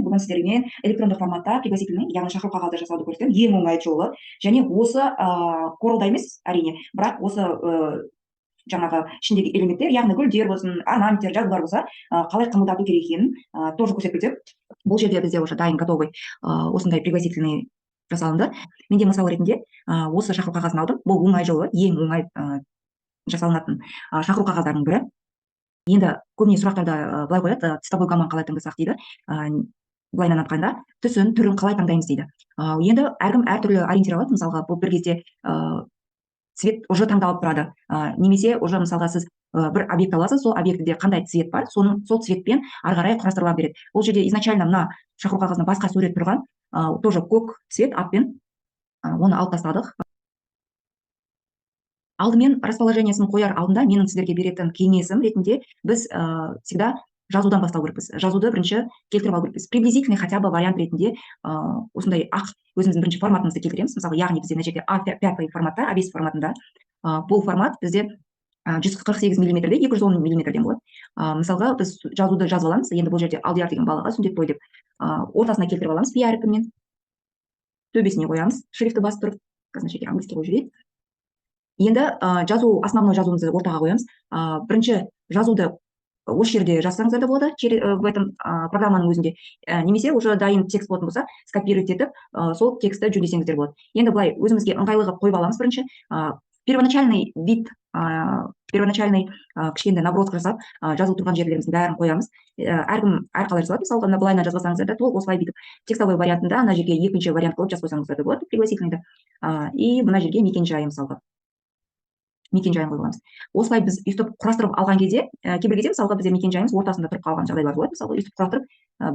Бүгін сіздермен электрондық форматта пригласительный, яғни шақыру қағазды жасауды көрсетемін. Ең оңай жолы және осы Corel-да емес, әрине, бірақ осы жаңағы ішіндегі элементтер, яғни гүлдер болсын, орнаменттер, жазулар болса, қалай қимылдату керек екенін тоже көрсетіп кетемін. Бұл жерде бізде уже дайын, готовый осындай пригласительный жасалынды. Менде мысал ретінде осы шақыру қағазын алдым. Бұл оңай жолы, ең оңай жасалынатын шақыру қағаздарының бірі. Енді көбіне сұрақтарда былай қояды: цветовой гамманы қалай таңдасақ дейді, былайынан айтқанда, түсін, түрін қалай таңдаймыз дейді. Енді әркім әртүрлі ориентир алады. Мысалға, бұл бір кезде цвет уже таңдалып тұрады, немесе уже, мысалға, сіз бір объект аласыз, сол объектіде қандай цвет бар, соның сол цветпен ары қарай құрастырыла береді. Бұл жерде изначально мына шақыру қағазында басқа сурет тұрған, тоже көк цвет атпен, оны алып тастадық. Алдымен расположениесін қояр алдында менің сіздерге беретін кеңесім ретінде, біз всегда жазудан бастау керекпіз. Жазуды бірінші келтіріп алу керекпіз, приблизительный хотя бы вариант ретінде. Осындай ақ өзіміздің бірінші форматымызды келтіреміз. Мысалы, яғни бізде мына жерде А5 форматта, А5 форматында. Бұл формат бізде 148 миллиметрде, 210 миллиметрден болады. Мысалға, біз жазуды жазып аламыз. Енді бұл жерде «Алдияр деген балаға сүндет той» деп ортасына келтіріп аламыз, пи әрпімен төбесіне қоямыз, шрифті басып тұрып. Қазір мына жерге английский қойып жіберейік. Енді жазу, основной жазуымызды ортаға қоямыз. Бірінші жазуды осы жерде жазсаңыздар да болады, в этом программаның өзінде, немесе уже дайын текст болатын болса, скопировать етіп, сол текстті жөндесеңіздер болады. Енді былай өзімізге ыңғайлы қылып қойып аламыз. Бірінші первоначальный вид, первоначальный кішкентай набросок жасап, жазылып тұрған жерлеріміздің бәрін қоямыз. Әркім әрқалай жазады. Мысалға, мына былайынан жазбасаңыздар да, толық осылай бүйтіп текстовой вариантында ана жерге екінші вариант қылып жазып қойсаңыздар да болады пригласительныйды. И мына жерге мекен жайы, мысалға, мекен жайын қойып аламыз. Осылай біз өйстіп құрастырып алған кезде, кейбір кезде, мысалға, бізде мекен жайымыз ортасында тұрып қалған жағдайлар болады. Мысалға, өйстіп құрастырып,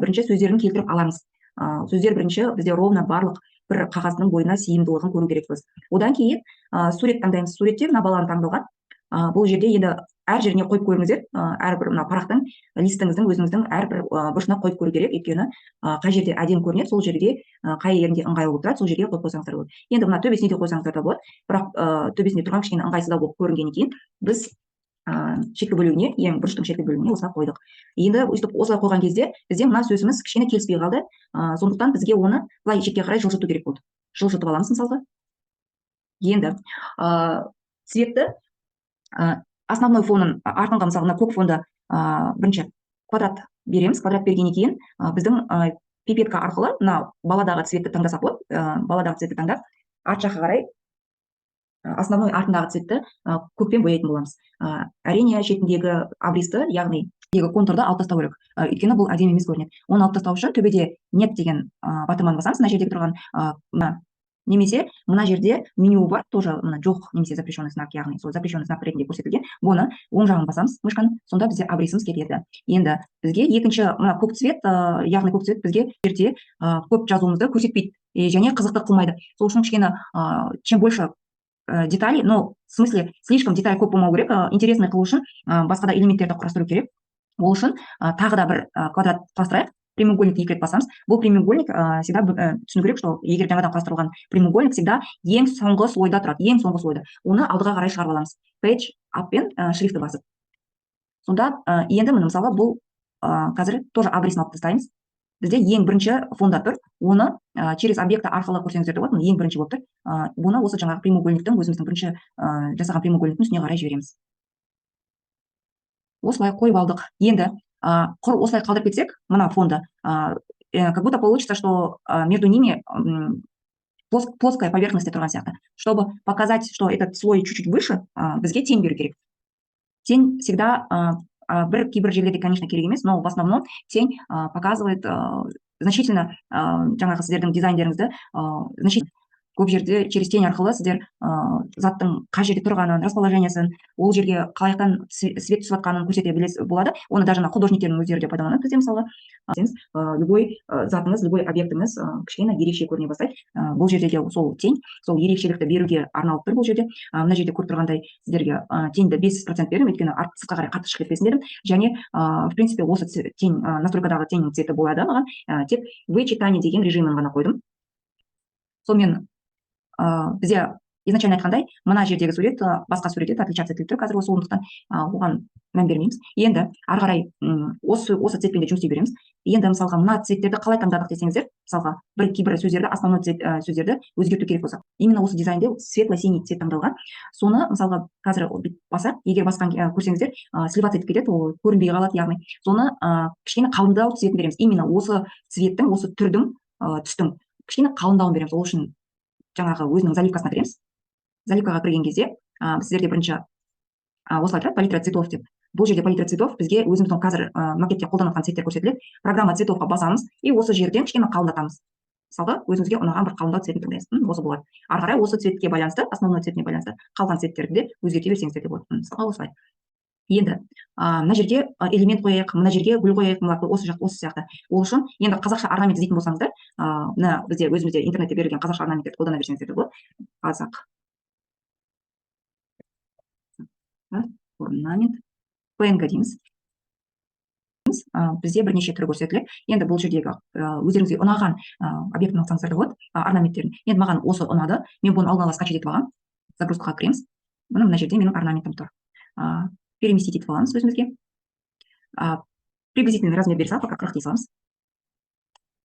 бірінші сөздерін келтіріп аламыз. Сөздер бірінші бізде ровно барлық бір қағаздың бойына сыйымдылығын көру керекпіз. Одан кейін сурет таңдаймыз. Суретте мына баланы таңдалған. Бұл жерде енді әр жеріне қойып көріңіздер. Әрбір мына парақтың, листіңіздің өзіңіздің әрбір бұрышына қойып көру керек, өйткені қай жерде әдемі көрінеді, сол жерге, қай жерінде ыңғайлы болып тұрады, сол жерге қойып қойсаңыздар болады. Енді мына төбесіне де қойсаңыздар да болады, бірақ төбесінде тұрған кішкене ыңғайсыздау болып көрінгеннен кейін, біз шеткі бөлігіне, ең бұрыштың шеткі бөлігіне осылай қойдық. Енді өйстіп осылай қойған кезде бізде мына сөзіміз кішкене келіспей қалды. Сондықтан бізге оны былай шетке қарай жылжыту керек болды. Жылжытып аламыз. Мысалға, енді цветті, основной фонын артыңғы, мысалы, мына көк фонды бірінші квадрат береміз. Квадрат бергеннен кейін біздің пипетка арқылы мына баладағы цветті таңдасақ болады. Баладағы цветті таңдап, арт жаққа қарай основной артындағы цветті көкпен бояйтын боламыз. Әрине, шетіндегі абристі, яғни контурды алып тастау керек, өйткені бұл әдемі емес көрінеді. Оны алып тастау үшін төбеде «Нет» деген батырманы басамыз, мына жердегі тұрған мына, немесе мына жерде меню бар тоже, мына «Жоқ» немесе «Запрещенный знак», яғни сол запрещенный знак ретінде көрсетілген. Бұны оң жағын басамыз мышканың, сонда бізде абрисіміз кетеді. Енді бізге екінші мына көк цвет, яғни көк цвет бізге жерде көп жазуымызды көрсетпейді және қызықты қылмайды. Сол үшін кішкене чем больше деталей, но в смысле слишком деталь көп болмау керек, интересный қылу үшін басқа да элементтерді құрастыру керек. Ол үшін тағы да бір квадрат құрастырайық. Прямоугольникті екі рет басамыз. Бұл прямоугольник всегда түсіну керек, что егер жаңадан құрастырылған прямоугольник всегда ең соңғы слойда тұрады, ең соңғы слойда. Оны алдыға қарай шығарып аламыз page up пен шрифті басып. Сонда енді міне, мысалға, бұл қазір тоже абрисін алып тастаймыз. Бізде ең бірінші фонда тұр. Оны через объекті арқылы көрсеңіздер де болады. Міне, ең бірінші болып тұр. Бұны осы жаңағы прямоугольниктің, өзіміздің бірінші жасаған прямоугольниктің үстіне қарай жібереміз. Осылай қойып алдық. Енді құр осылай қалдырып кетсек мына фонды, как будто получится, что между ними плоская поверхность тұрған сияқты. Чтобы показать, что этот слой чуть-чуть выше, бізге тень беру керек. Тень всегда бір кейбір жерлерде, конечно, керек емес, но в основном тень показывает значительно жаңағы сіздердің дизайндеріңізді значительно. Көп жерде через тень арқылы сіздер заттың қай жерде тұрғанын, расположениесін, ол жерге қай жақтан свет түсіп жатқанын көрсете білесіз болады. Оны даже мына художниктердің өздері де пайдаланады. Бізде, мысалға, любой затыңыз, любой объектіңіз кішкене ерекше көріне бастайды. Бұл жерде де сол тень сол ерекшелікті беруге арналып тұр. Бұл жерде мына жерде көріп тұрғандай, сіздерге теньді 5% бердім, өйткені сыртқа қарай қатты шығып кетпесін дедім. Және в принципе осы тень, настройкадағы тень цветі болады маған, тек «Вычитание» деген режимін ғана қойдым. Сонымен бізде Изначально айтқандай, мына жердегі сурет басқа суреттен отличаться етіліп тұр қазір осы, сондықтан оған мән бермейміз. Енді ары қарай осы цветпен де жұмыс істей береміз. Енді мысалға мына цветтерді қалай таңдадық десеңіздер, мысалға бір кейбір сөздерді, основной цвет, сөздерді өзгерту керек болса, именно осы дизайнде светло-синий цвет таңдалған. Соны мысалға қазір бүйтіп бассақ, егер басқан көрсеңіздер, сливаться етіп кетеді, ол көрінбей қалады, яғни соны кішкене қалыңдау цветін береміз. Именно осы цветтің, осы түрдің, түстің кішкене қалыңдауын береміз. Ол үшін жаңағы өзінің заливкасына кіреміз. Заливкаға кірген кезде сіздерде бірінші осылай тұрады, палитра цветов деп. Бұл жерде палитра цветов бізге өзіміздің қазір макетте қолданып жатқан цветтер көрсетіледі. Программа цветовқа басамыз и осы жерден кішкене қалыңдатамыз. Мысалға өзіңізге ұнаған бір қалыңдау цветін таңдайсыз. Осы болады. Ары қарай осы цветке байланысты, основной цветіне байланысты қалған цветтерді де өзгерте берсеңіздер де болады. Мысалға осылай. Енді мына жерге элемент қояйық, мына жерге гүл қояйық, мына осы жақ, осы сияқты. Ол үшін енді қазақша орнамент іздейтін болсаңыздар, мына бізде өзімізде интернетте берілген қазақша орнаменттерді қолдана берсеңіздер де болады. Қазақ орнамент PNG дейміз. Бізде бірнеше түрі көрсетіледі. Енді бұл жердегі өздеріңізге ұнаған объектіні алсаңыздар да болады, орнаменттерін. Енді маған осы ұнады. Мен бұны алдын ала скачать етіп алғанмын. Загрузкаға кіреміз. Міне мына жерде менің орнаментім тұр. Переместить етіп аламыз өзімізге. Приблизительный размер бере салып, пока 40 дей саламыз.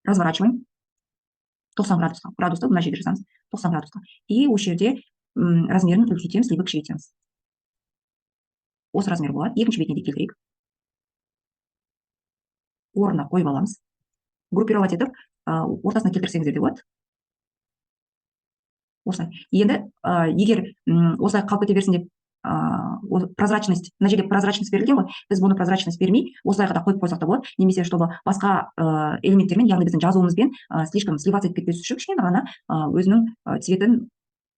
Разворачиваем. 90 градусқа. Градусты мына жерде жазамыз. 90 градусқа. И осы жерде размерін үлкейтеміз, либо кішірейтеміз. Осы размер болады. Екінші бетіне де келтірейік. Орнына қойып аламыз. Группировать етіп, ортасына келтірсеңіздер де болады. Осылай. Енді, егер осылай қалып кете берсін деп, прозрачность, мына жерде прозрачность берілген ғой, біз бұны прозрачность бермей, осылайға да қойып қойсақ та болады. Немесе чтобы басқа элементтермен, яғни біздің жазуымызбен, слишком сливаться етіп кетпес үшін кішкене ғана, өзінің цветін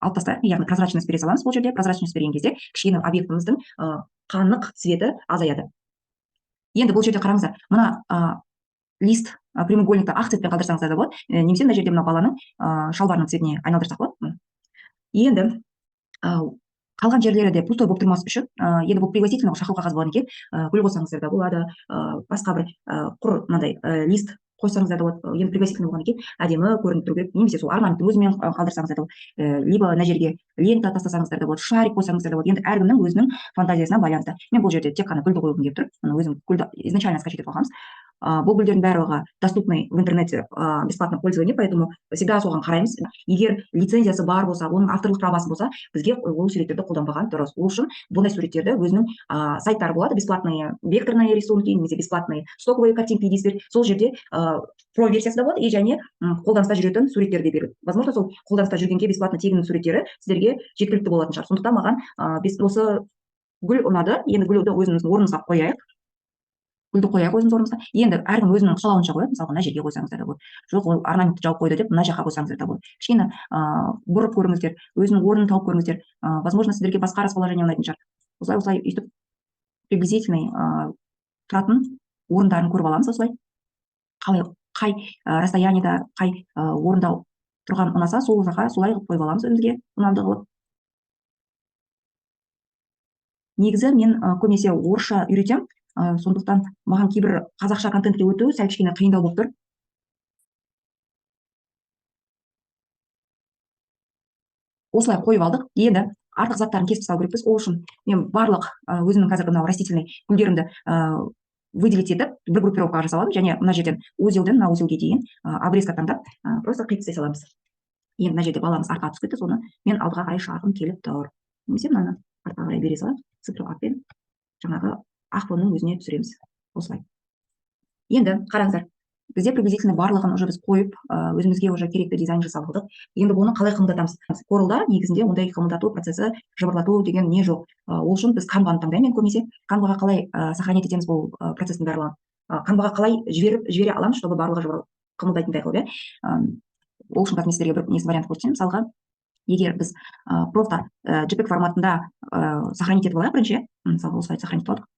алып тастайық, яғни прозрачность бере саламыз. Бұл жерде прозрачность берген кезде кішкене объектіміздің қанық цветі азаяды. Енді бұл жерде қараңыздар, мына лист, прямоугольникті ақ цветпен қалдырсаңыздар да болады, немесе мына жерде мына баланың шалбарының цветіне айналдырсақ болады. Енді қалған жерлері де пустой болып тұрмас үшін, енді бұл пригласительный шақыру қағаз болғаннан кейін, гүл қойсаңыздар да болады, басқа бір, құр мынандай, лист қойсаңыздар да болады. Енді пригласительный болғаннан кейін әдемі көрініп тұру керек, немесе сол орнаменттің өзімен қалдырсаңыздар да болады, либо мына жерге лента тастасаңыздар да болады, шарик қойсаңыздар да болады. Енді әркімнің өзінің фантазиясына байланысты. Мен бұл жерде тек қана гүлді қойғым келіп тұр. Мына өзім гүлді изначально скачать етіп алғанбыз. Бұл гүлдердің барлығы доступны в интернете, бесплатно пользование, поэтому всегда соған қараймыз. Егер лицензиясы бар болса, оның авторлық правасы болса, бізге ол суреттерді қолданбаған дұрыс. Ол үшін бұндай суреттерді өзінің сайттары болады, бесплатные векторные рисунки немесе бесплатные стоковые картинки дейсіздер. Сол жерде про версиясы да болады и және қолданыста жүретін суреттер де беріледі. Возможно, сол қолданыста жүргенге бесплатно тегін суреттері сіздерге жеткілікті болатын шығар. Сондықтан маған осы гүл ұнады. Енді гүлді өзіміздің орнымызға қояйық. Гүлді қояйық өзіміз орнымызға. Енді әркім өзінің қалауынша қояды. Мысалға, мына жерге қойсаңыздар да болады. Жоқ, ол орнаментті жауып қойды деп мына жаққа қойсаңыздар да болады. Кішкене бұрып көріңіздер, өзінің орнын тауып көріңіздер. Возможно, сіздерге басқа расположение ұнайтын шығар. Осылай, осылай өйтіп приблизительный тұратын орындарын көріп аламыз осылай. Қалай, қай расстояниеда, қай орында тұрған ұнаса, сол жаққа солай қылып қойып аламыз өзімізге ұнамды қылып. Негізі мен көбінесе орысша үйретемін. Сондықтан маған кейбір қазақша контентке өту сәл кішкене қиындау болып тұр. Осылай қойып алдық. Енді артық заттарын кесіп тастау керекпіз. Ол үшін мен барлық өзімнің қазіргі мынау растительный гүлдерімді выделить етіп, бір группировкаға жасап алдым. Және мына жерден узелден мына узелге дейін обрезка таңдап, просто қиып тастай саламыз. Енді мына жерде баламыз артқа түсіп кетті, соны мен алдыға қарай шығарғым келіп тұр. Немесе мынаны артқа қарай бере саламын, цифрлы атпен жаңағы ақ фонның өзіне түсіреміз. Осылай. Енді қараңыздар, бізде приблизительно барлығын уже біз қойып, өзімізге уже керекті дизайн жасап алдық. Енді бұны қалай қимылдатамыз? Corel-да негізінде ондай қимылдату процесі, жыбырлату деген не жоқ. Ол үшін біз Canva-ны таңдаймын мен көбінесе. Canva-ға қалай сохранить етеміз бұл процесстің барлығын? Canva-ға қалай жібере аламыз, чтобы барлығы қимылдайтындай қылып, иә? Ол үшін қазір мен сіздерге бір несін вариант көрсетемін. Мысалға, егер біз просто JPEG форматында сохранить етіп алайық бірінші, иә? Мысалға, осылай сохранить етіп алдық.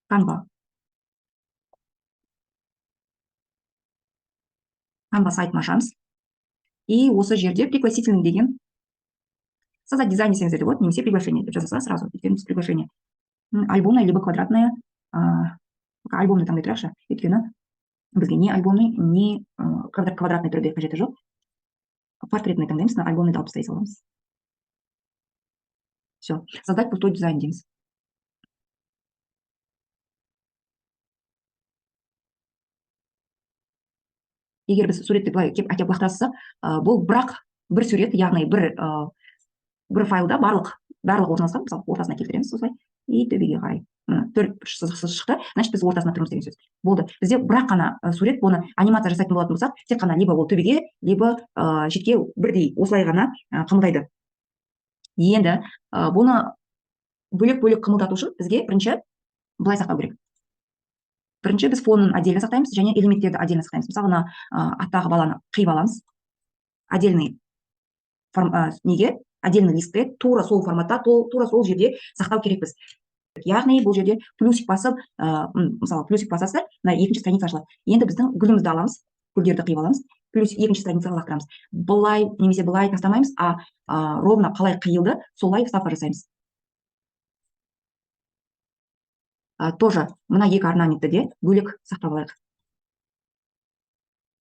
Canva. Canva сайтын ашамыз. И осы жерде пригласительный деген создать дизайн десеңіздер де болады, немесе приглашение деп жаза саласыз сразу. Өйткені біз приглашение. Альбомная либо квадратная, альбомный таңдай тұрайықшы. Өйткені бізге не альбомный, не квадратный түрде қажеті жоқ. Портретный таңдаймыз, мына альбомныйды алып тастай саламыз. Все, создать пустой дизайн дейміз. Егер біз суретті былай кеп әкеп лақтыра салсақ, бұл бірақ бір сурет, яғни бір файлда барлығы орналасқан. Мысалы, ортасына келтіреміз осылай и төбеге қарай. Міне, төрт сызықсыз шықты, значит, біз ортасында тұрмыз деген сөз. Болды. Бізде бірақ қана сурет, бұны анимация жасайтын болатын болсақ, тек қана либо ол төбеге, либо шетке бірдей осылай ғана қимылдайды. Енді бұны бөлек-бөлек қимылдату үшін бізге бірінші былай сақтау керек. Бірінші біз фонын отдельно сақтаймыз және элементтерді отдельно сақтаймыз. Мысалы, мына аттағы баланы қиып аламыз. Отдельный неге? Отдельный листке тура сол форматта, тура сол жерде сақтау керекпіз. Яғни бұл жерде плюсик басып, мысалы, плюсик басасыздар, мына екінші страница ашылады. Енді біздің гүлімізді аламыз, гүлдерді қиып аламыз, плюс екінші страницаға лақтырамыз. Былай немесе былай тастамаймыз, ровно қалай қиылды, солай вставка жасаймыз. Тоже мына екі орнаментті де бөлек сақтап алайық.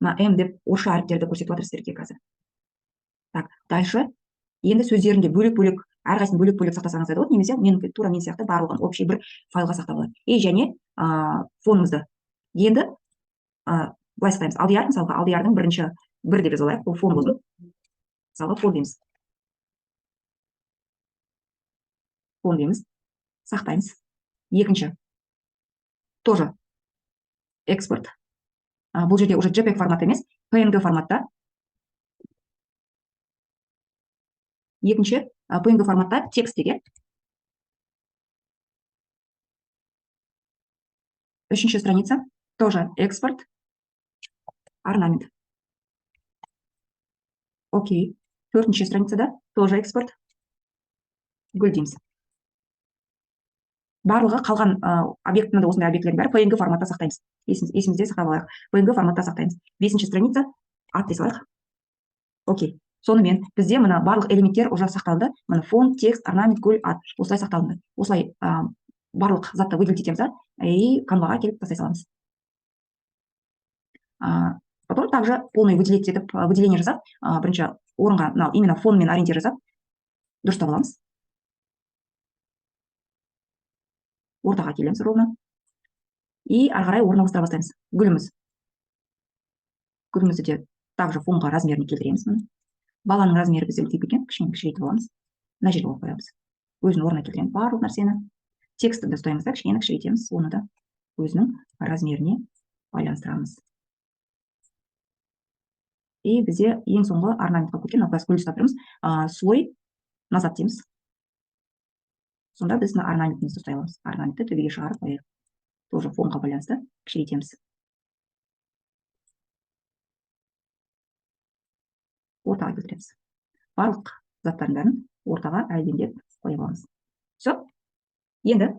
Мына М деп орысша әріптерді көрсетіп жатыр сіздерге қазір. Так, дальше. Енді сөздерін де бөлек-бөлек, әрқайсысын бөлек-бөлек сақтасаңыз да болады, немесе мен тура мен сияқты барлығын общий бір файлға сақтап алады. И және фонымызды. Енді былай сақтаймыз. Алдияр, мысалға, Алдиярдың бірінші бір деп жазып алайық, ол фон болсын. Мысалға, фон дейміз. Фон дейміз. Сақтаймыз. Екінші. Тоже экспорт. Бұл жерде уже JPEG формат емес, PNG форматта. Екінші, PNG форматта текст деген. Үшінші страница, тоже экспорт, орнамент. Окей. Төртінші страницада тоже экспорт, гүл дейміз. Барлығы қалған, объектіні де, осындай объектілердің бәрі PNG форматта сақтаймыз. Есімізде сақтап алайық. PNG форматта сақтаймыз. Бесінші страница, ат дей салайық. Окей. Сонымен бізде мына барлық элементтер уже сақталды. Мына фон, текст, орнамент, гүл, ат. Осылай сақталынды. Осылай, барлық затты выделить етеміз, да, и канваға келіп тастай саламыз. Потом также полный выделить етіп, выделение жасап, бірінші орынға мынау именно фонмен ориентир жасап, дұрыстап аламыз. Ортаға келеміз ровно. И ары қарай орналастыра бастаймыз. Гүліміз. Гүлімізді де также фонға размеріне келтіреміз. Міне. Баланың размері бізде үлкейіп кеткен, кішкене кішірейтіп аламыз. Мына жерге қойып қоямыз. Өзінің орнына келтіреміз барлық нәрсені. Текстті де ұстаймыз да, кішкене кішірейтеміз, оны да өзінің размеріне байланыстырамыз. И бізде ең соңғы орнамент қалып кеткен, мына гүл ұстап тұрмыз. Слой назад дейміз. Сонда біз мына орнаментімізді ұстай аламыз. Орнаментті төбеге шығарып қояйық. Тоже фонға байланысты кішірейтеміз. Ортаға келтіреміз. Барлық заттардың бәрін ортаға әбдендеп қойып аламыз. Все. Енді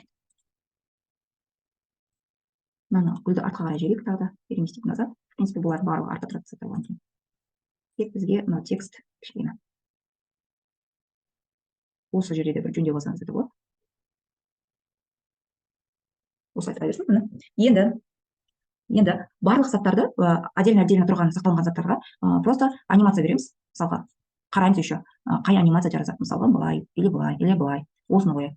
мынаны гүлді артқа қарай жіберейік тағы да, переместить назад. В принципе, бұлар барлығы артқа тұрады заттар болған кейін. Тек бізге мынау текст кішкене. Осы жерде де бір жөндеп алсаңыз да болады. Осылай тұра берсін, міне. Енді барлық заттарды, отдельно-отдельно тұрған, сақталынған заттарға, просто анимация береміз. Мысалға, қараймыз еще, қай анимация жарасады. Мысалға, былай, или былай, или былай. Осыны қояйық.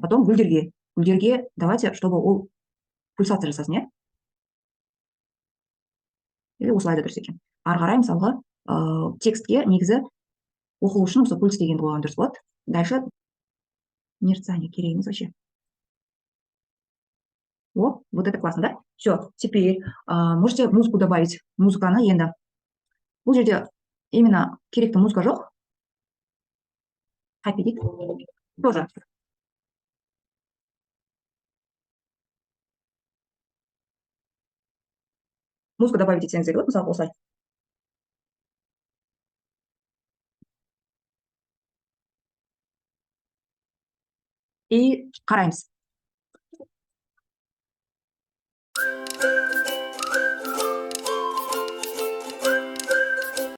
Потом гүлдерге. Гүлдерге давайте, чтобы ол пульсация жасасын, иә? Или осылай да дұрыс екен. Ары қарай, мысалға, текстке негізі оқылу үшін осы пульс дегенді қойған дұрыс болады. Дальше мерцание керек емес вообще. О, вот это классно, да? Все, теперь, можете музыку добавить. Музыканы енді. Бұл жерде именно керекті музыка жоқ. Happy дейді. Тоже. Музыку добавить етсеңіз де болады, мысалы, осылай. И қараймыз.